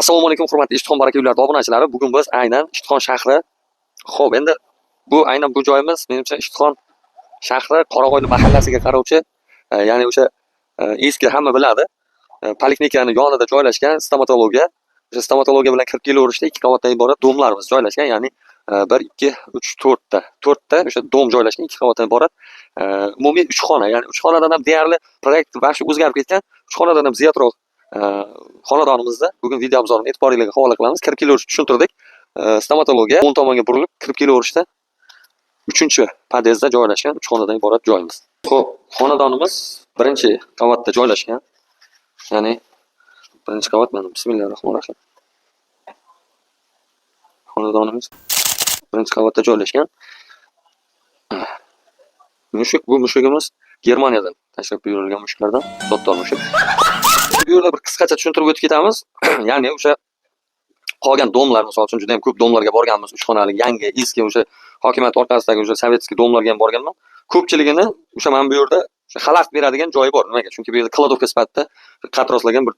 Assalomu alaykum, hurmatli Ishtixon Baraka uylar obunachilari. Bugun biz aynan Ishtixon shahri. Xo'p, endi bu aynan bu joyimiz menimcha Ishtixon shahri Qorag'oyli mahallasiga qarovchi, ya'ni o'sha eski, hamma biladi, poliklinikani yonida joylashgan stomatologiya. O'sha stomatologiya bilan kirib kelaverishda ikki qavatdan iborat дом larimiz joylashgan, ya'ni bir, ikki, uch, to'rtta, to'rtta o'sha дом joylashgan, ikki qavatdan iborat. Umumiy uch xona, ya'ni uch xonadan ham deyarli proyekt вообще o'zgarib ketgan. Uch xonadan ham ziyodroq xonadonimizda bugun videomizni e'tiboringlarga havola qilamiz. Kirib kelaverishni tushuntirdik. Stomatologiya o'ng tomonga burilib kirib kelaverishda uchinchi podyezdda joylashgan uch xonadan iborat joyimiz. Xo'p, xonadonimiz birinchi qavatda joylashgan. Ya'ni birinchi qavat mana, bismillahir rohmanir rohim. Xonadonimiz birinchi qavatda joylashgan. Mushuk, bu mushugimiz Germaniyadan tashrif buyurilgan mushuklardan, sotdor mushuk. Bu yerda bir qisqacha tushuntirib o'tib ketamiz. Ya'ni o'sha qolgan дом lar, misol uchun, juda ham ko'p дом larga borganmiz, uch xonali, yangi, eski, o'sha hokimiyat orqasidagi o'sha советский дом larga ham borganman. Ko'pchiligini o'sha mana bu yerda o'sha xalaqit beradigan joyi bor. Nimaga? Chunki bu yerda кладовка sifatida qad rostlagan bir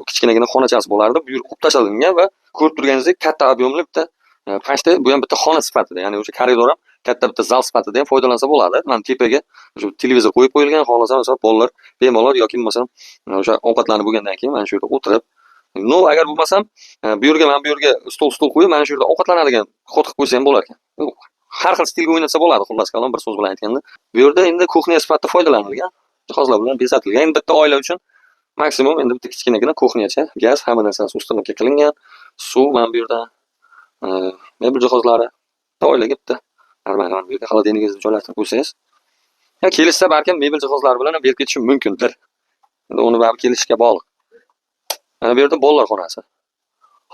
kichkinagina xonachasi bo'lardi. Bu yer olib tashlangan va ko'rib turganingizdek katta объем li bitta pastda bu ham bitta xona sifatida, ya'ni o'sha koridor ham katta bitta zal sifatida ham foydalansa bo'ladi. Mana tepaga o'sha televizor qo'yib qo'yilgan, xohlasa, masalan, bolalar bemalol yoki bo'lmasam o'sha ovqatlanib bo'lgandan keyin mana shu yerda o'tirib, но agar bo'lmasam bu yerga, mana bu yerga stol qo'yib, mana shu yerda ovqatlanadigan ход qilib qo'ysa ham bo'lar ekan. Har xil stilga o'ynatsa bo'ladi, xullas kalom, bir so'z bilan aytganda. Bu yerda endi кухня sifatida foydalanilgan, jihozlar bilan bezatilgan. Endi bitta oila uchun maksimum endi bitta kichkinagina кухня cha, gaz, hamma narsasi установка qilingan, suv mana bu yerda, mebel jihozlari. Oilaga bitta нормально mana bu yerga холодильник ingizni joylashtirib qo'ysangiz, ya kelishsa, balkim mebel jihozlari bilan ham berib ketishi mumkindir. Endi uni baribir kelishishga bog'liq. Mana bu yerda bolalar xonasi.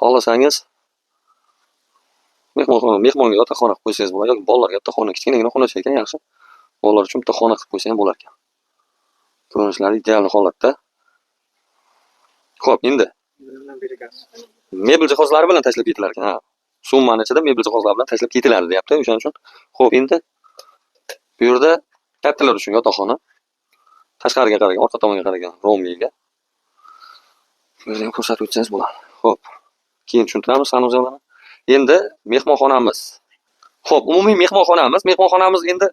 Xohlasangiz mehmonxona, mehmonga yotoqxona qilib qo'ysangiz bo'ladi yoki bolalarga bitta xona, kichkinagina xonacha ekan, yaxshi. Bolalar uchun bitta xona qilib qo'ysa ham bo'lar ekan. Ko'rinishlari ideal holatda. Xo'p, endi mebel jihozlari bilan tashlab ketilar ekan. Ha. Summani ichida mebel jihozlari bilan tashlab ketiladi deyapti. O'shaning uchun. Xo'p, endi bu yerda kattalar uchun yotoqxona. Tashqariga qaragan, orqa tomonga qaragan romliga. Bu yerda ham ko'rsatib o'tsangiz bo'ladi. Xo'p. Keyin tushuntiramiz санузел larni. Endi mehmonxonamiz. Xo'p, umumiy mehmonxonamiz. Mehmonxonamiz endi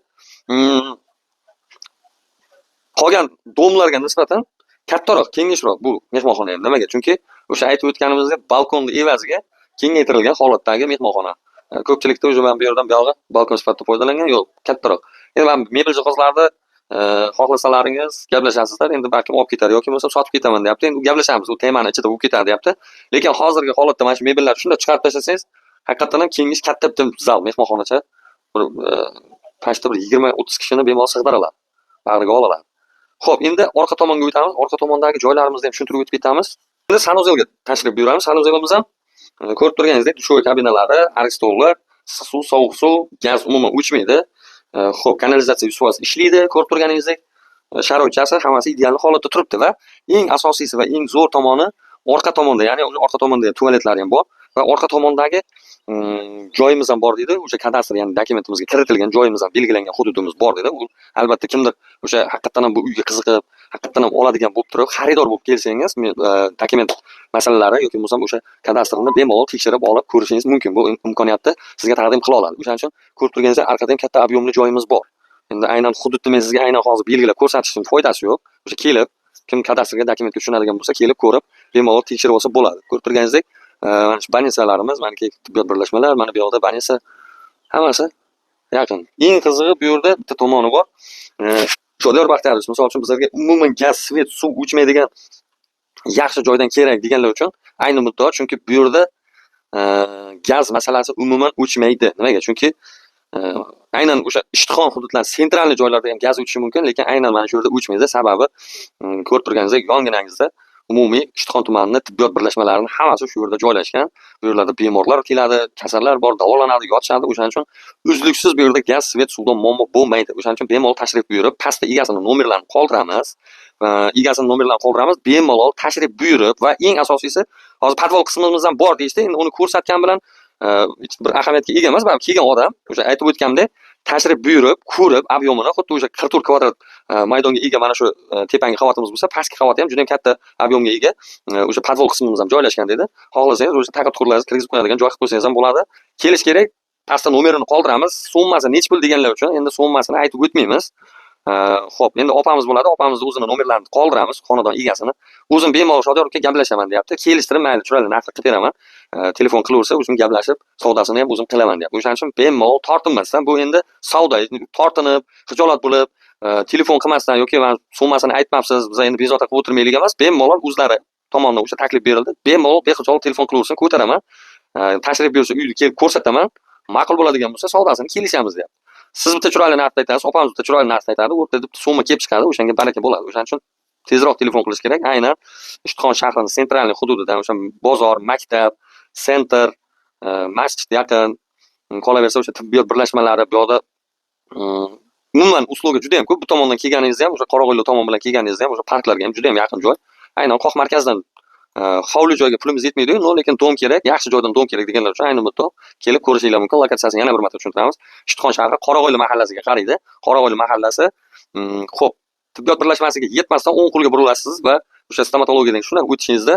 qolgan дом larga nisbatan kattaroq, kengishroq bu mehmonxona endi. Nimaga? Chunki o'sha aytib o'tganimizdek balkonni evaziga kengaytirilgan holatdagi mehmonxona. Ko'pchilikda уже mana bu yerdan buyog'i balkon sifatida foydalangan, yo'q, kattaroq. Endi mana mebel jihozlarni xohlasalaringiz gaplashasizlar, endi balkim olib ketar yoki bo'lmasa sotib ketaman deyapti. Endi gaplashamiz, u temani ichida bo'lib ketadi deyapti. Lekin hozirgi holatda mana shu mebellarni shunday chiqarib tashlasangiz, haqiqatdan ham kengish, katta bitta zal, mehmonxonacha bir pastda bir 20-30 kishini bemalol sig'dira oladi. Bag'riga ola oladi. Xo'p, endi orqa tomonga o'tamiz. Orqa tomondagi joylarimizni ham tushuntirib o'tib ketamiz. Endi санузел ga tashrif buyuramiz. Санузел imiz ham ko'rib turganingizdek душевой kabinalari, ariq stollar, issiq suv, sovuq suv, gaz umuman o'chmaydi. Xo'p, kanalizatsiya 100% ishlaydi, ko'rib turganingizdek. Sharoitchasi hammasi ideal holatda turibdi va eng asosiysi va eng zo'r tomoni orqa tomonda, ya'ni orqa tomonda ham tualetlari ham bor va orqa tomondagi joyimiz ham bor deydi. O'sha kadastr, ya'ni dokumentimizga kiritilgan joyimiz ham, belgilangan hududimiz bor deydi. U albatta kimdir o'sha haqiqatdan ham bu uyga qiziqib, haqiqatdan ham oladigan bo'lib turib, xaridor bo'lib kelsangiz, dokument masalalari yoki bo'lmasam o'sha kadastrni bemalol tekshirib olib ko'rishingiz mumkin. Bu imkoniyatni sizga taqdim qila oladi. O'shaning uchun ko'rib turganingizdek arkada ham katta объем li joyimiz bor. Endi aynan hududni men sizga aynan hozir belgilab ko'rsatishning foydasi yo'q. O'sha kelib, kim kadastrga, dokumentga tushunadigan bo'lsa, kelib ko'rib, bemalol tekshirib olsa bo'ladi. Ko'rib turganingizdek, mana shu больница larimiz, mana tibbiyot birlashmalar, mana bu yoqda больница, hammasi yaqin. Eng qizig'i, bu yerda bitta tomoni bor. Shodiyor Baxtiyorovich, misol uchun, bizlarga umuman gaz, свет, suv o'chmaydigan yaxshi joydan kerak deganlar uchun ayni muddao, chunki bu yerda gaz masalasi umuman o'chmaydi. Nimaga? Chunki aynan o'sha Ishtixon hududlar, центральный joylarda ham gaz o'chishi mumkin, lekin aynan mana shu yerda o'chmaydi. Sababi ko'rib turganingizdek yonginangizda umumiy Ishtixon tumanini tibbiyot birlashmalarini hammasi shu yerda joylashgan. Bu yerlarda bemorlar keladi, kasallar bor, davolanadi, yotishadi. O'shaning uchun uzluksiz bu yerda gaz, свет, suvdan muammo bo'lmaydi. O'shaning uchun bemalol tashrif buyurib, pastda egasini nomerlarini qoldiramiz. Egasini nomerlarini qoldiramiz. Bemalol tashrif buyurib va eng asosiysi, hozir podval qismimiz ham bor deyishdi. Endi uni ko'rsatgan bilan hech bir ahamiyatga ega emas. Baribir kelgan odam, o'sha aytib o'tganimdek, Tashrif buyurib, ko'rib, объем ini xuddi o'sha 44 kvadrat maydonga ega mana shu tepangi qavatimiz bo'lsa, pastki qavati ham juda ham katta объем ga ega. O'sha podval qismimiz ham joylashgan dedi. Xohlasangiz, o'sha taqir-tuqirlaringizni kirgizib qo'yadigan joy qilib qo'ysangiz ham bo'ladi. Kelish kerak. Pastda nomerini qoldiramiz. Summasi nechi pul deganlar uchun endi summasini aytib o'tmaymiz. Xo'p, endi opamiz bo'ladi. Opamizni o'zini nomerlarini qoldiramiz, xonadon egasini. O'zim bemalol Shodiyor aka gaplashaman deyapti. Kelishtirib, mayli, chiroyli narx qilib beraman. Telefon qilaversa, o'zim gaplashib, savdosini ham o'zim qilaman deyapti. O'shaning uchun bemalol tortinmasdan, bu endi savdo, tortinib, xijolat bo'lib, telefon qilmasdan yoki man summasini aytmabsiz, biz endi bezovta qilib o'tirmaylik emas, bemalol o'zlari tomonidan o'sha taklif berildi. Bemalol bexijolat telefon qilaversin, ko'taraman. Tashrif buyursa, uyni kelib ko'rsataman. Ma'qul bo'ladigan bo'lsa, savdosini kelishamiz deyapti. Siz bitta chiroyli narxni aytasiz, opamiz bitta chiroyli narxni aytadi, o'rtada bitta summa kelib chiqadi, o'shanga baraka bo'ladi. O'shaning uchun tezroq telefon qilish kerak. Aynan Ishtixon shahrining центральный hududidan o'sha bozor, maktab, центр, masjid yaqin, qolaversa o'sha tibbiyot birlashmalari bu yoqda, umuman услуга juda ham ko'p. Bu tomondan kelganingizda ham, o'sha Qorag'oyli tomon bilan kelganingizda ham o'sha parklarga ham juda ham yaqin joy. Aynan qoq markazdan hovli joyga pulimiz yetmaydi-yu, но lekin дом kerak, yaxshi joydan дом kerak deganlar uchun ayni muddat kelib ko'rishinglar mumkin. Lokatsiyasini yana bir marta tushuntiramiz. Ishtixon shahri Qorag'oyli mahallasiga qaraydi. Qorag'oyli mahallasi, xo'p, tibbiyot birlashmasiga yetmasdan o'ng qo'lga burilasiz va o'sha stomatologiyadan shundan o'tishingizda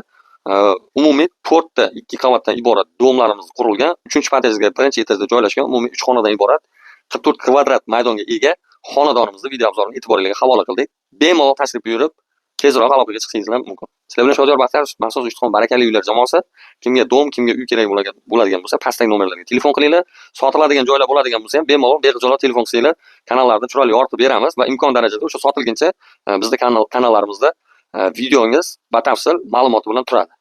umumiy to'rtta ikki qavatdan iborat дом larimiz qurilgan. Uchinchi podyezga, birinchi etajda joylashgan umumiy uch xonadan iborat 44 kvadrat maydonga ega xonadonimizni video обзор ini e'tiboringizga havola qildik. Bemalol tashrif buyurib, tezroq aloqaga chiqishingizlar mumkin. Sizlar bilan Shodiyor Baxtiyorov, maxsus Ishtixon barakali uylar jamoasi. Kimga дом, kimga uy kerak bo'ladigan bo'lsa, pastdagi nomerlarga telefon qilinglar. Sotiladigan joylar bo'ladigan bo'lsa ham bemalol bexijolat telefon qilsanglar, kanallarda chiroyli yoritib beramiz va imkon darajada o'sha sotilguncha bizni kanallarimizda videongiz batafsil ma'lumoti bilan turadi.